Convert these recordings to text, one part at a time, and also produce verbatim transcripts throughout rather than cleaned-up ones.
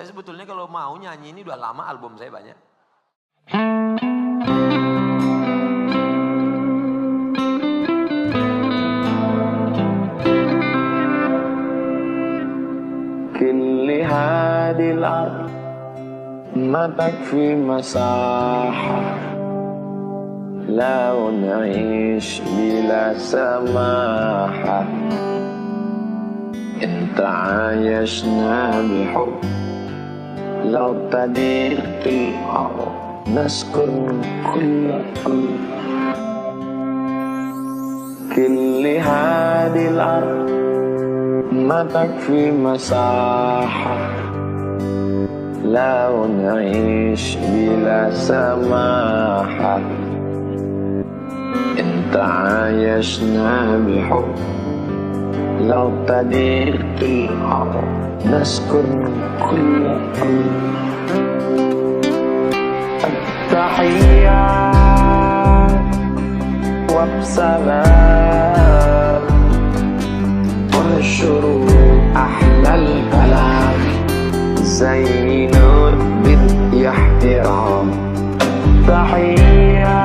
Saya sebetulnya kalau mau nyanyi ini udah lama album saya banyak. كل هذه الأرض ما تكفي مساحة، لو نعيش بلا سماحة. إن تعايشنا بحب، لو تضيق الأرض نسكن كل حب. كل هذه الأرض ما تكفي مساحة، لو نعيش بلا سماحة. إن تعايشنا بحب، لو تضيق الأرض نسكن كل حب. التحيات وبسلام، انشروا أحلى الكلام، زينوا الدين يا احترام. تحية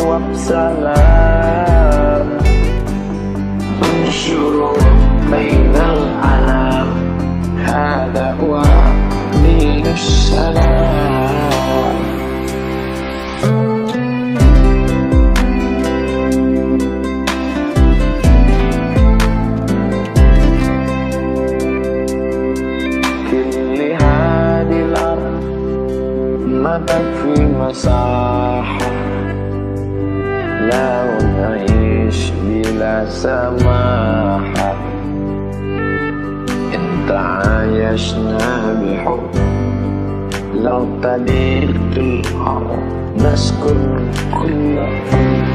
وبسلام، انشروا بين الأنام، هذا هو دين السلام. كل هذه الأرض ما تكفي مساحة، لو نعيش بلا سماحة. إن تعايشنا بحب، لو تضيق الأرض نسكن كل حب.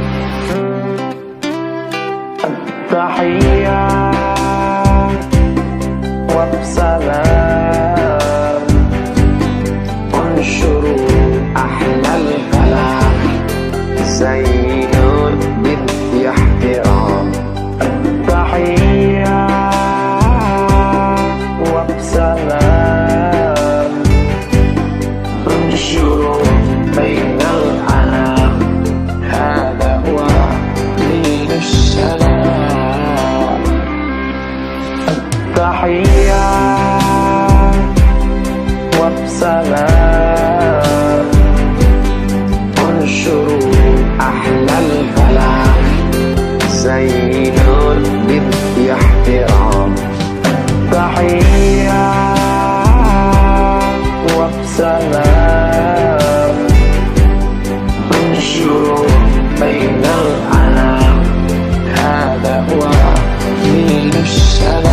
التحيات وبسلام، انشروا أحلى الكلام، زينوا الدين يا احترام. التحيات وبسلام، انشروا بين الأنام، هذا هو دين السلام. التحيات وبسلام، انشروا أحلى الكلام، زينوا الدين يا احترام. تحية وبسلام، انشروا بين الأنام، هذا هو دين السلام.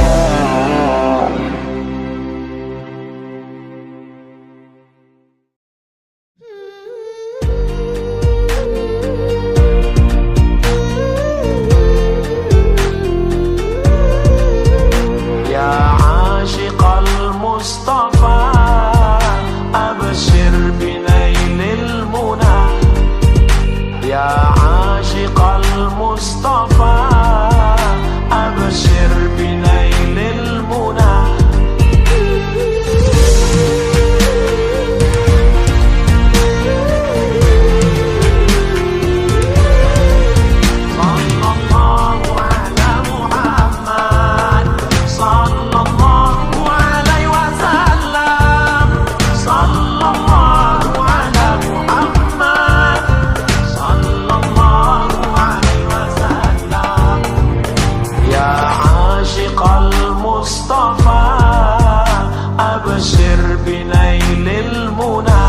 يا عاشق المصطفى، أبشر بنيل المنى. يا عاشق المصطفى، أبشر بنيل المنى. صلى الله على محمد، صلى الله عليه وسلم، صلى الله على محمد، صلى الله عليه وسلم. يا عاشق المصطفى، أبشر بنيل المنى.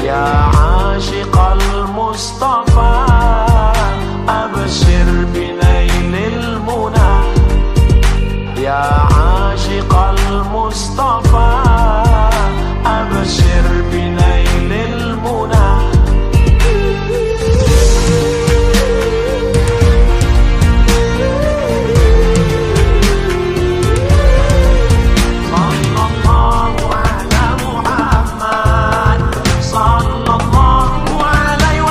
يا عاشق المصطفى، أبشر بنيل المنى. يا عاشق المصطفى، أبشر بنيل المنى. صلى الله على محمد، صلى الله عليه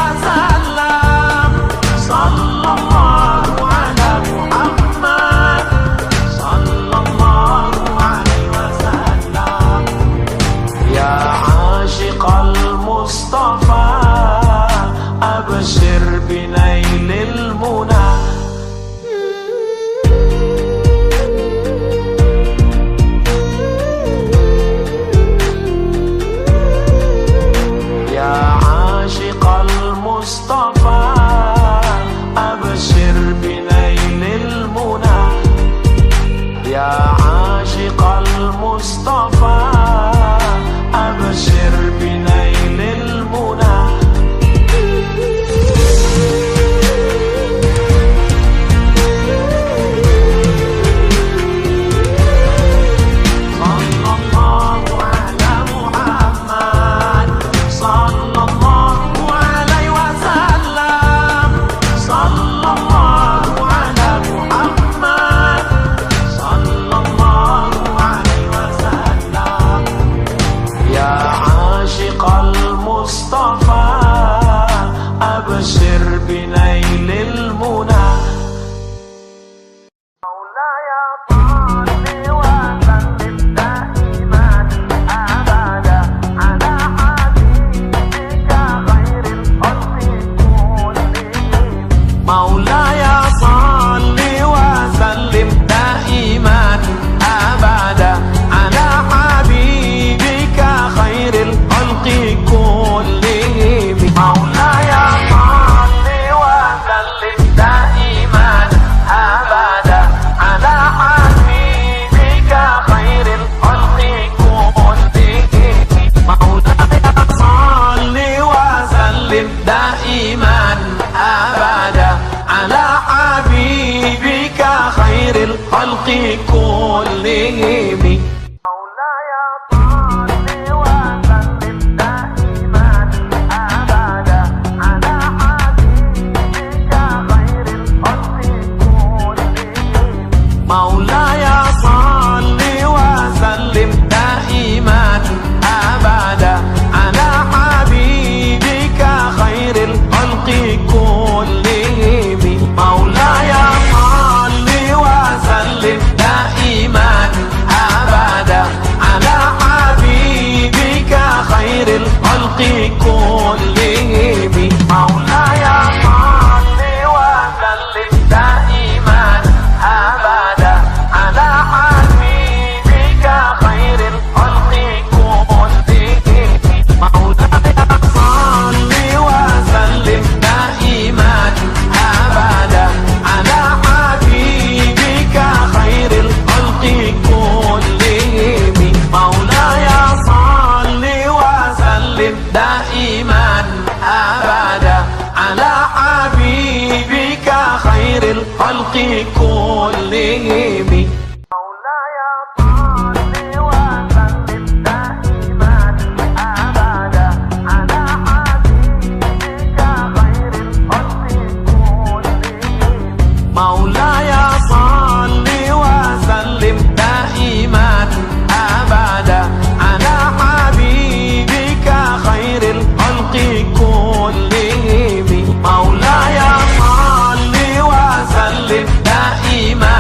أبشر بنيل المنى. يا عاشق المصطفى، أبشر بنيل المنى. يا عاشق المصطفى، أبشر بنيل المنى. صلى الله على محمد، صلى الله عليه وسلم. صلى الله على محمد، صلى الله عليه وسلم. يا عاشق المصطفى، أبشر بنيل المنى. مولاي صل وسلم دائما أبدا على حبيبك خير الخلق كلهم. مولاي صل وسلم دائما أبدا على حبيبك خير الخلق كلهم. مولاي صل وسلم دائما أبدا على حبيبك خير الخلق كلهم. مولاي صل وسلم دائما أبدا على حبيبك خير الخلق كلهم. مولاي صل وسلم دائما أبدا على حبيبك خير الخلق كلهم. مولاي صل وسلم دائما أبدا على حبيبك خير الخلق كلهم. مولاي صل وسلم دائما أبدا على حبيبك خير الخلق كلهم. مولاي صل وسلم دائما أبدا على حبيبك خير الخلق كلهم. مولاي صل وسلم دائما أبدا على حبيبك خير الخلق كلهم. مولاي صل وسلم دائما أبدا على حبيبك خير الخلق كلهم. مولاي صل وسلم دائما أبدا على حبيبك خير الخلق كلهم. مولاي صل وسلم دائما أبدا على حبيبك خير الخلق كلهم. مولاي صل وسلم دائما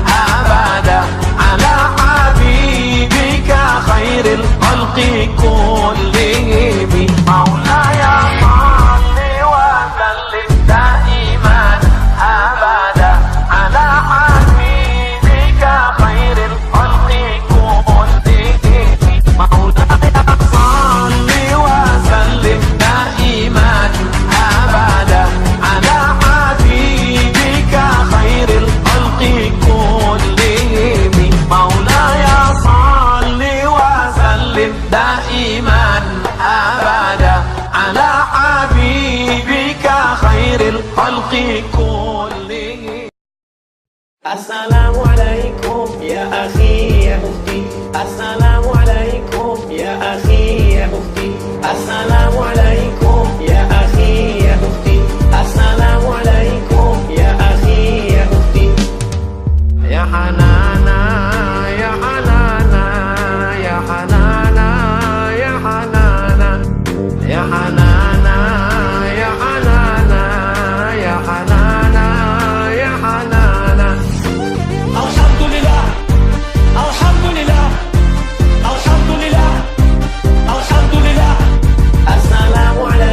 أبدا على حبيبك خير الخلق كلهم. مولاي صل وسلم دائما أبدا على حبيبك خير الخلق كلهم. مولاي صل وسلم دائما أبدا على حبيبك خير الخلق كلهم. مولاي صل وسلم دائما أبدا على حبيبك خير الخلق كلهم. السلام عليكم يا أخي يا أختي. السلام عليكم يا أخي يا أختي. السلام عليكم يا أخي يا أختي. السلام عليكم يا أخي يا أختي. يا حنانا، يا حنانا، يا حنانا، يا حنانا. يا حنانا، يا حنانا، يا حنانا، يا حنانا. الحمد لله، الحمد لله، الحمد لله، الحمد لله. السلام عليكم.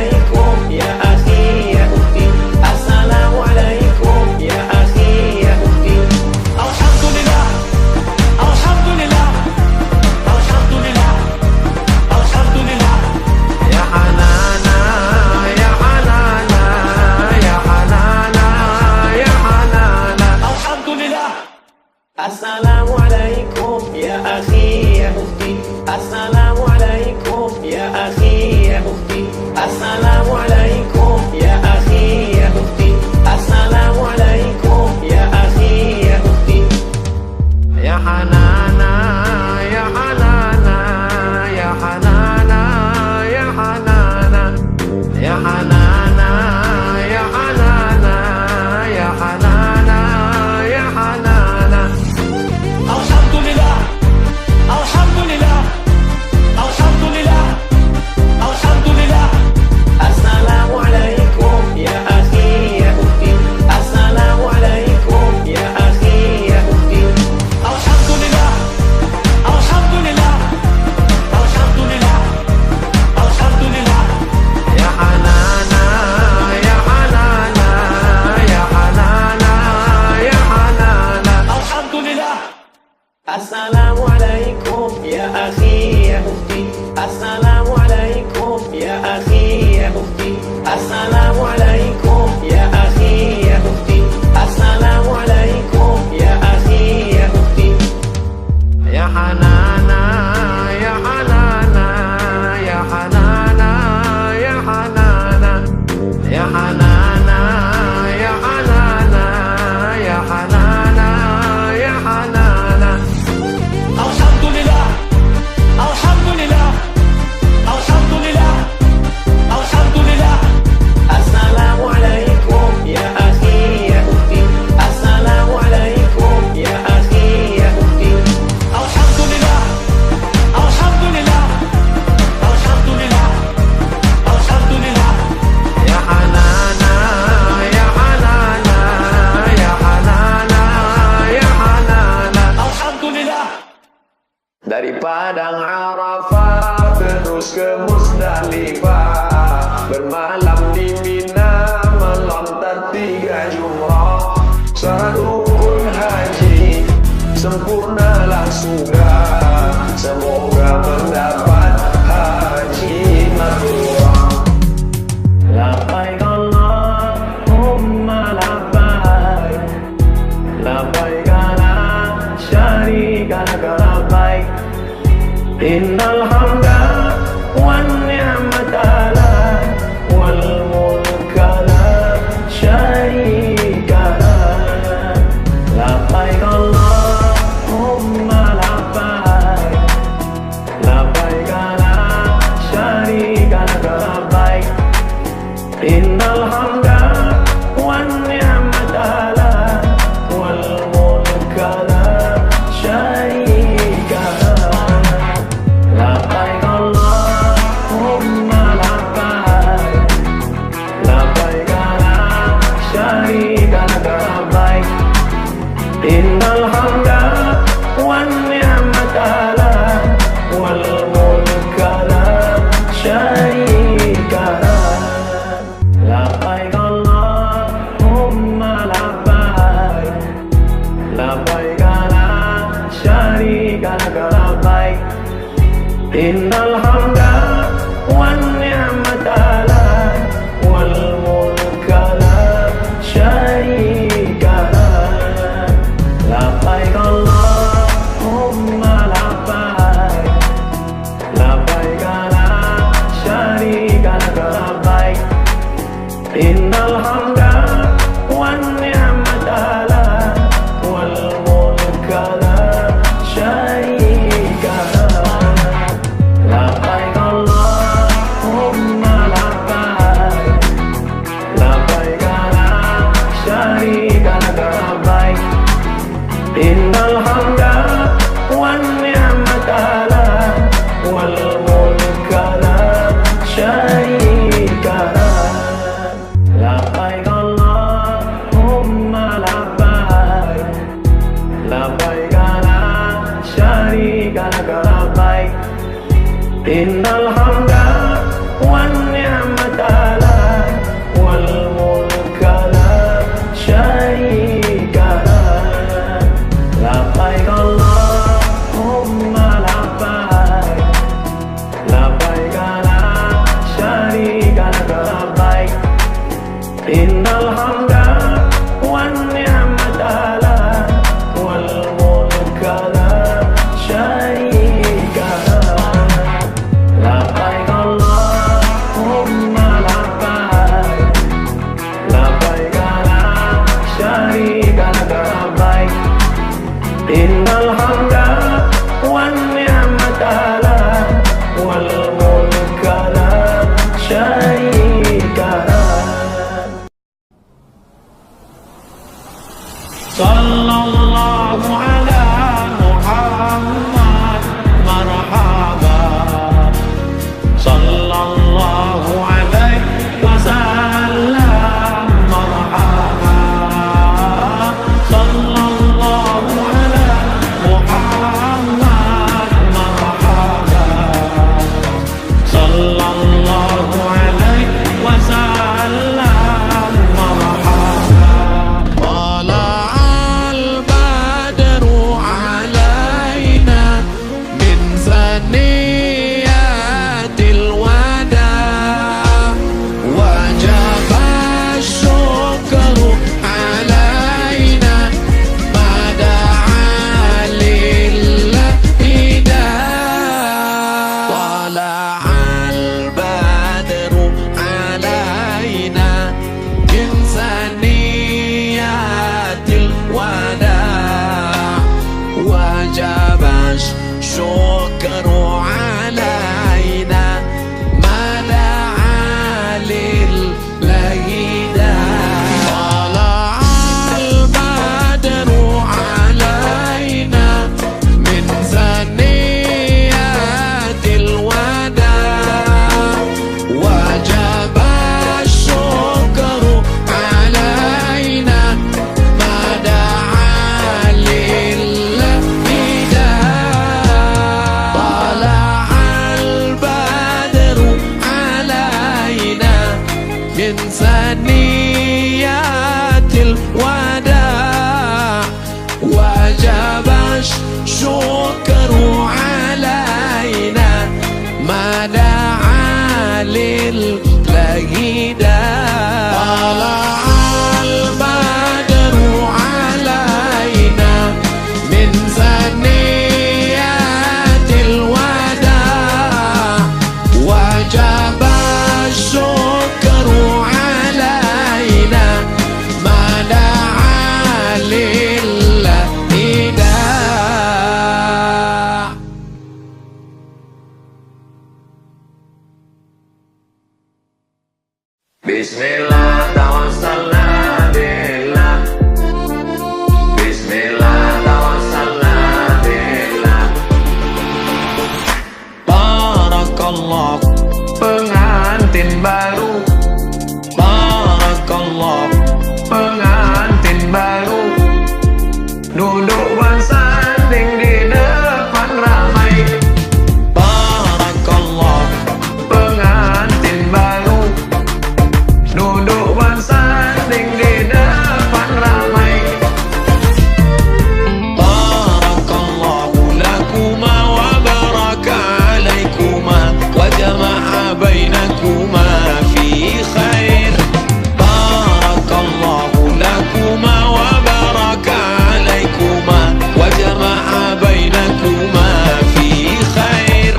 Padang Arafah, terus ke Musdalifah. Bermalam di Mina, malam tertiga jumrah. Syarat rukun haji, sempurnalah sudah. Semoga mendapat haji mabrur. Labbaik Allahumma labbaik. Labbaik la syarika laka labbaik. Innal hamda wan ni'mata lak wal mulka la syarika lak. Labbaik Allahumma labbaik. Labbaik la syarika laka labbaik. Innal hamda wan ni'mata lak wal mulka la syarika lak. Labbaik Allahumma labbaik. Labbaik la syarika laka labbaik. Innal hamda wan ni'mata lak wal mulka la syarika lak. Labbaik Allahumma labbaik. Labbaik la syarika laka labbaik. Innal hamda wan ni'mata lak wal mulka la syarika lak. Labbaik Allahumma labbaik. Labbaik la syarika laka labbaik. Innal hamda wan ni'mata lak wal mulka la syarika lak. Labbaik Allahumma labbaik. Labbaik la syarika laka labbaik. Innal hamda wan ni'mata lak wal mulka la syarika lak. Labbaik ثنيات الوداع وجب الشكر علينا ما دعا لله داع. طلع البدر علينا من ثنيات الوداع وجب الشكر علينا ما دعا لله داع. Bismillah, tawassalna billah. Bismillah, tawassalna billah. Barakallah, pengantin baru. Barakallah, pengantin baru. Duduk bersanding di depan ramai. Barakallah, pengantin baru. Duduk bersanding di depan ramai. Barakallahu lakuma wa baraka alaikuma wa jama'a bainakuma fi khair. Barakallahu lakuma wa baraka alaikuma wa jama'a bainakuma fi khair.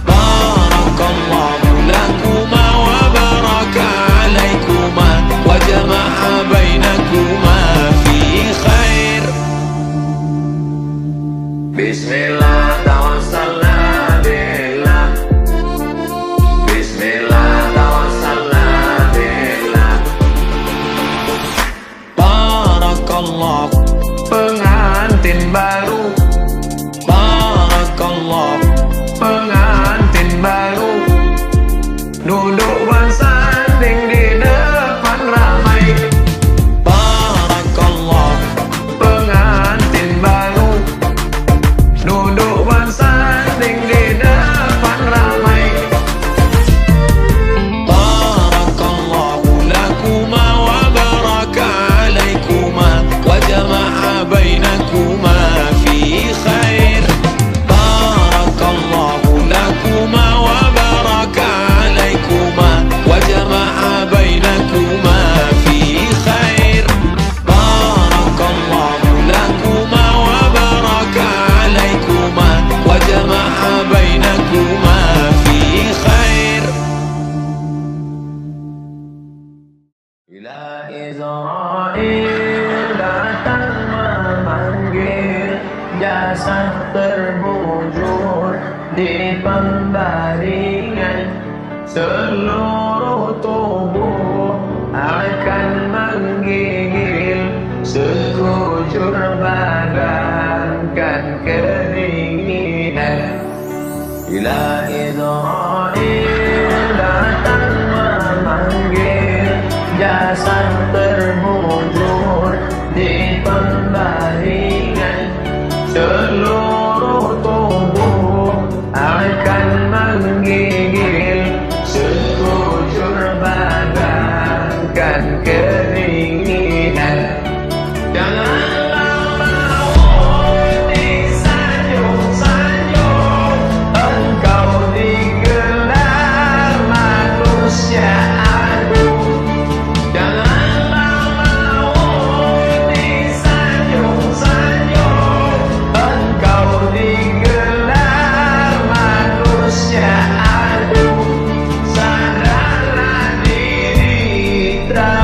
Barakallahu lakuma wa baraka alaikuma wa jama'a bainakuma fi khair. Bismillah, tawassalna billah. Bismillah, tawassalna billah. Barakallah, pengantin baru. Barakallah, pengantin baru. Duduk bersanding di depan ramai. Barakallah, pengantin baru. Duduk bersanding di depan ramai. Barakallahu lakuma wa baraka alaikuma wa jama'a bainakuma fi khair. Barakallahu lakuma wa baraka alaikuma wa jama'a bainakuma fi khair. Barakallahu lakuma wa baraka alaikuma wa jama'a bainakuma fi khair. Bila Israel datang memanggil, jasad terbujur di pembaringan. Seluruh tubuh akan menggigil, sekujur badan kan kedinginan. Bila Israel datang memanggil, jasad terbujur di pembaringan. Seluruh tubuh akan menggigil, sekujur badan kan kedinginan. Janganlah mau disanjung-sanjung, engkau digelar manusia agung. Janganlah mau disanjung-sanjung, engkau digelar manusia agung. Sadarlah diri telah